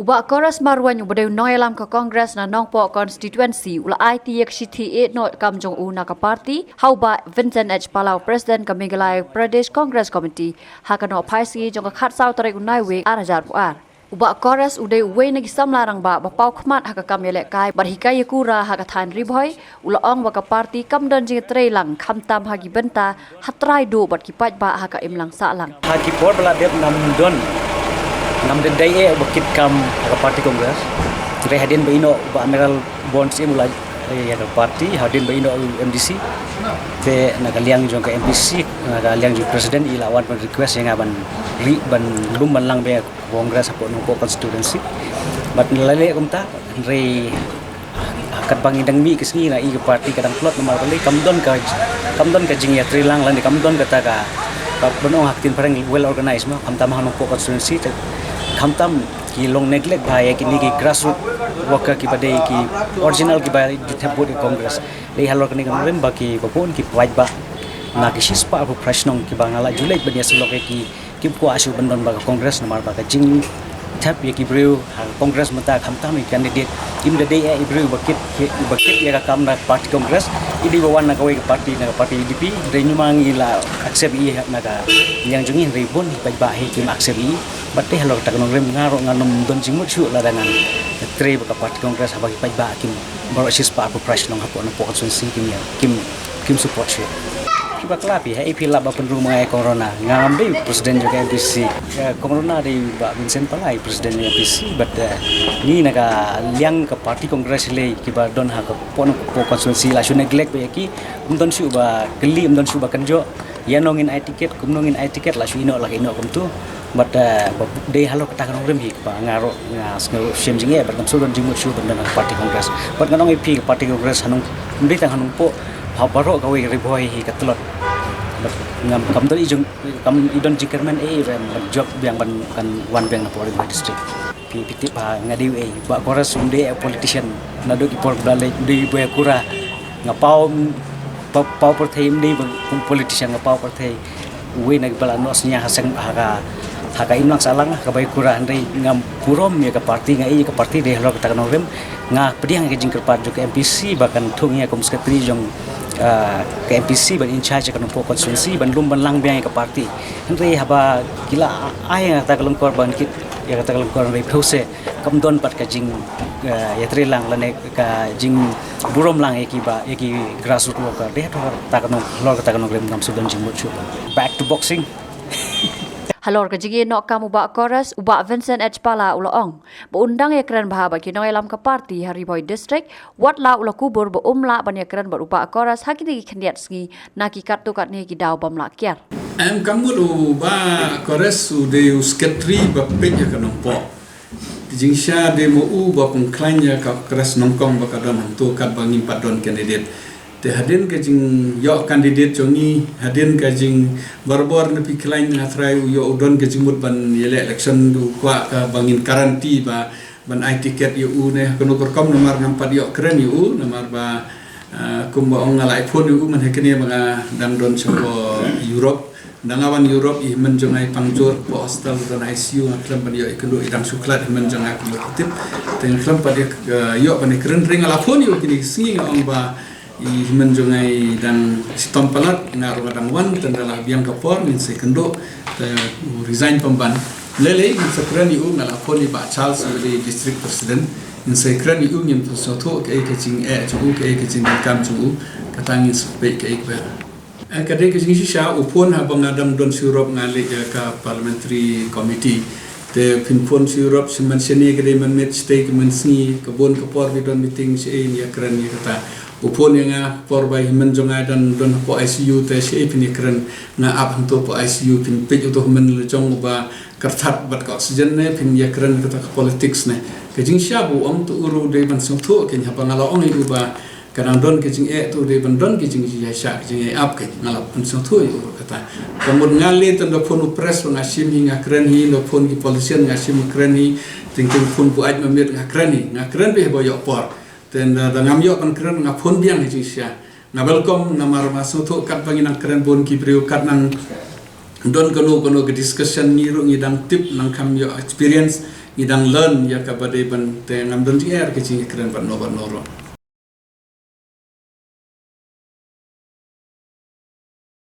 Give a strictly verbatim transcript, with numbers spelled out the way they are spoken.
U Bah Koras Marweiñ uba dei u nongïalam ka Congress na Nongpoh Constituency u la aiti ïa ka shithi ïehnoh kam jong u na ka party ha u Bah Vincent H Pala, President ka Meghalaya Pradesh Congress Committee ha ka nohphaisngi jong ka khatsaw tarik u Naiwieng ar hajar arphew ar. U Bah Koras u dei uwei na ki samla rangbah ba paw khmat ha ka kam ïalehkai bad hikai ïakura ha ka thaiñ Ri Bhoi. U la ong ba ka party kam don jingïatreilang khamtam ha ki bynta ha trai duh bad ki paidbah ha ka imlang sahlang. Ha ki por ba la dep ngam don, ngam dei dei eh ba kit kam ha ka party Congress. Hynrei hadien ba ïehnoh u Bah Amiral Born Syiem u la, eh, ïa ka party, hadien ba ïehnoh u M D C. Te na ka liang jong ka M P C, na ka liang jong president i la wan ban request ïa nga ban ri ban lum ban lang bad Congress hapoh Nongpoh constituency. Bad nga la leh kumta, hynrei katba ngi dang mih ka sngi nga i ka party ka dang tlot namar balei kam don ka, kam don ka jingïatreilang lane kam don kata ka, ka ban ong ha ka ktien phareng well organized mo, khamtam ha Nongpoh constituency te khamtam ki long neglect bha ïa kine ki grassroots worker kiba dei ki original kiba ju thep vote ïa Congress. Dei halor kane ka nongrim ba ki ba bun ki paidbah na ki shispah arphew phra shnong kiba nga la ju leit ban ïasyllok ïa ki, kim kwah shuh ban don bad ka Congress namar ba ka jingthep ïa ki briew ha ka Congress mynta khamtam ïa ki candidate. Kim da dei eh i briew ba kit, ba kit ïa ka kam na ka party Congress. I dei ba wan na kawei ka party, na ka party U D P. Hynrei ngi ma ngi la accept ïa na ka liang jong ngi, hynrei bun paidbah hi kim accept ïa. Bad te halor kata ka nongrim nga ruh ngam don jingmut shuh lada ngan trei bad ka party Congress haba ki paidbah kim, baroh shispah arphew phra shnong hapoh Nongpoh constituency kim ïa, kim, kim support shuh. Kiba kla phi, haei phi lap ban pynrung ma nga ïa Kong Rona? Ngam dei president jong ka M P C. Ïa, Kong Rona dei Bah Vincent Pala i president jong ka M P C, bad, eh, ngi na ka liang ka party Congress lei kiba don ha ka pon, pon constituency la shu neglect bad ïa ki, ym don shuh ba kylli, ym don shuh ba kynjoh. Ïa no ngin ai ticket, kumno ngin ai ticket, la shu ïehnoh la ka ïehnoh kumto. Bad, eh, ba dei halor kata ka nongrim hi ba nga ruh nga sngew shem jingeh bad ngam shu don jingmut shuh ban don ha ka party Congress. Bad ngan ong ïa phi ka party Congress ha Nong, ym dei tang ha Nongpoh, ha baroh kawei ka Ri Bhoi hi ka tlot. Bad ngam, kam don i jong, kam i don jingkyrmen ei ban jop biang ban kan wan biang na Ri Bhoi district. Phi, phi tip ba nga dei uei, Bah Koras um dei politician. Naduh ki por ba la leit u dei uba ïakura. Nga paw, paw, paw pyrthei, um dei ba kum politician, nga paw pyrthei. Uwei na kiba la noh synñia ha seng, ha ka, ha ka imlang sahlang, ha kaba ïakura, hynrei ngam burom ïa ka party, nga ïa ka party dei halor kata ka nongrim. Nga pdiang ïa ka jingkyrpad jong ka M P C ba kan thung ïa kum secretary jong, ah, ka M P C ban in charge ïa ka Nongpoh constituency ban lum ban lang biang ïa ka party. Hynrei haba ki la ai ïa kata ka lyngkor ban kit ïa kata ka lyngkor, hynrei phew se kam don pat ka jing, eh, ïatreilang lane ka jingburom lang ïa kiba, ïa ki grassroots worker. Dei halor kata ka nong, halor kata ka nongrim ngam shu don jingmut shuh. Back to boxing. Halor ka jingïehnoh kam u Bah Koras, u Bah Vincent H Pala u la ong ba un dang ïakren bha bad ki nongïalam ka party ha Ri Bhoi district, wat la u la kubur ba um lah ban ïakren bad u Bah Koras ha kine ki khyndiat sngi na ki katto katne ki daw bym lah kiar. Em, ka mut u Bah Koras u dei u secretary ba peit ïa ka Nongpoh. Jingshisha dei ma u ba pynkhlaiñ ïa ka Congress nyngkong ba ka don hangto katba ngim pat don candidate. Te hadien ka jingïoh candidate jong ngi, hadien ka jing barabor na phi khlaiñ nga trai u ïoh u don ka jingmut ban ïaleh election, u kwah ka ba ngin guarantee ba ban ai ticket ïa u ne ha kano ka rukom namar ngam pat ïoh kren ïa u namar ba, ah, kumba ong nga la ai phone ïa u mynta kane ba nga dang don sha Europe. Dang nga wan Europe i hynmen jong nga i pang jur hapoh hostel, don I C U, nga khlem ban ïoh ïakynduh, i dang shu khlad hynmen jong nga kumba phi tip. Te nga khlem pat ïoh, eh, ïoh ban ïakren, hynrei nga la phone ïa u kine ki sngi nga ong ba i hynmen jong nga i dang shitom palat, nga ruh nga dang wan, te ynda la biang ka por ngin sa ïakynduh, te u resign pynban. Lei lei ngin sa kren ïa u, nga la phone ïa i Bah Charles uba dei district president, ngin sa ïakren ïa u, ngin pynsngewthuh kaei ka jingeh jong u, kaei ka jingdonkam jong u, kata ngin sa peit kaei kaba Eh, ka dei ka jingshisha, u phone haba nga dang don sha Europe nga leit ïa ka parliamentary committee. Te phin phone sha Europe, shimon shane ka dei mynmiet, shatei ka mynsngi, ka bun ka por phi don meeting, shaei ngin ïakren ïa kata. U phone ïa nga por ba i hynmen jong nga dang don hapoh I C U, te shaei phin ïakren, nga ap hangto hapoh I C U, phin peit uto u hynmen la jong uba kyrthat bad ka oxygen ne, phin ïakren kata ka politics ne. Ka jingshisha ba u ong, te u ruh u dei ban sngewthuh, kein haba nga la ong ïa u ba ka dang don ka jingeh, te u dei ban don ka jingïaishah, ka jingïaiap, ka nga la pynsngewthuh ïa u ruh kata. Ka mut nga lei te ynda phone u press ruh nga shim hi nga kren hi, ynda phone ki politician nga shim nga kren hi, teng teng phone buaid ma miet nga kren hi, nga kren beit haba ïoh por. Te ynda, da ngam ïoh ban kren nga phone biang ha jingshisha. Nga welcome namar nga sngewthuh katba ngi nang kren bun ki briew kat nang don kano kano ka discussion ngi ruh ngi dang tip nang kham ïoh experience. ngi dang learn ïa kaba dei ban te ngam don jingeh ka jingkren bad no bad no ruh.